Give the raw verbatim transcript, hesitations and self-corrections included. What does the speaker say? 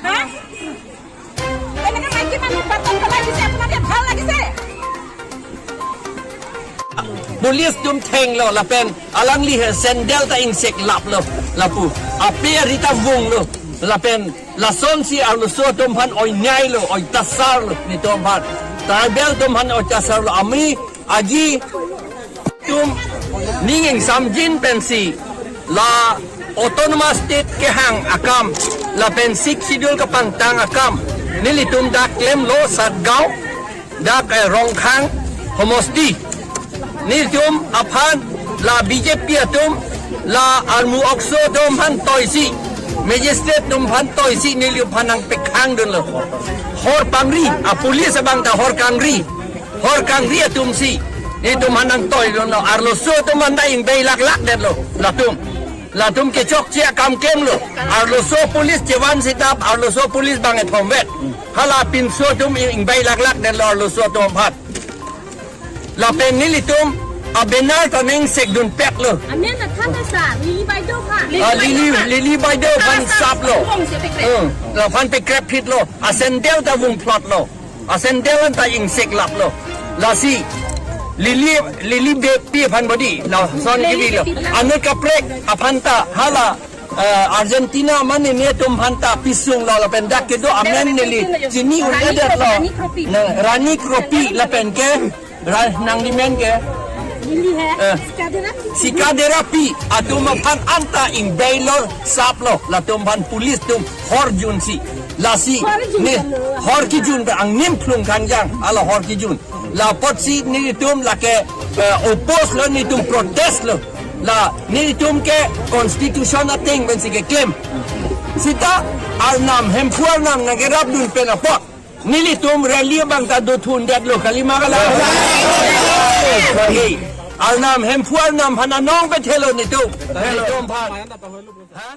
হা? এনেকে মাইকী মানুহ বাটত পেলাই দিছে, আপোনালোকে ভাল লাগিছে? Police atum thenglo lapen alangli he sandal ta ingseklaplo lapu. Ape ari ta vunglo lapen lasonsi arloso atum aphan oinyai lo, oitasar lo nelitum aphan. Tribal atum aphan oitasar lo. Ami aji atum ning ingsamjin pensi la autonomous state kehang akam lapen Sixth Schedule kepangtang akam nelitum dak klemlo Satgaon, dak, eh, Rongkhang homosti. Nelitum aphan la B J P atum la armu okso atum aphan toisi, magistrate atum aphan toisi nelitum aphan nangpekhangdunlo. Hor pangri, a police abang ta hor kangri. Hor kangri atumsi nelitum aphan nangtoidunlo, arloso atum aphan ta ingvei laklakdetlo latum. Latum kechokche akam klemlo. Arloso police chevan sitap, arloso police bang ethom vet. Hala pinso atum ingvei laklakdetlo arloso atum aphan. Lapen nelitum a-banner ta nangsekdunpetlo. Amen na than sa, Lily Baideo phan. Ah, Lily, Lily Baideo phan saplo. Kong se pekrep. Hmm, laphan pekrepphitlo. Asandal ta vungphlotlo. Asandal ta ingseklaplo. Lasi Lily, Lily Baideo aphan bodi lason kivilo. Anut kaprek aphan ta hala, eh, Argentina mane netum aphan ta pisunglo lapen dak kedo amen neli chini un-edetlo. Rani Kropi. Na, Rani Kropi lapen ke, ra-, nangli men ke? Lily hai. Eh. Sika Derapi. Sika Derapi atum aphan anta ingveilo, saplo, latum aphan police atum horjunsi. Lasi, horjun ne, kan lo. Hor kijun ta angnim phlung kanjang, hala hor kijun. La apotsi nelitum lake, eh, oppose lo, nelitum protest lo. La nelitum ke constitution ateng pensi keklem. Sita Arnam, Hemphu Arnam nangkerapdun pen apot nelitum rally abang ta dothundetlo, kalima kalang. Hey, Arnam, Hemphu Arnam aphan anong pethelo nelitum. Nelitum aphan. Ha?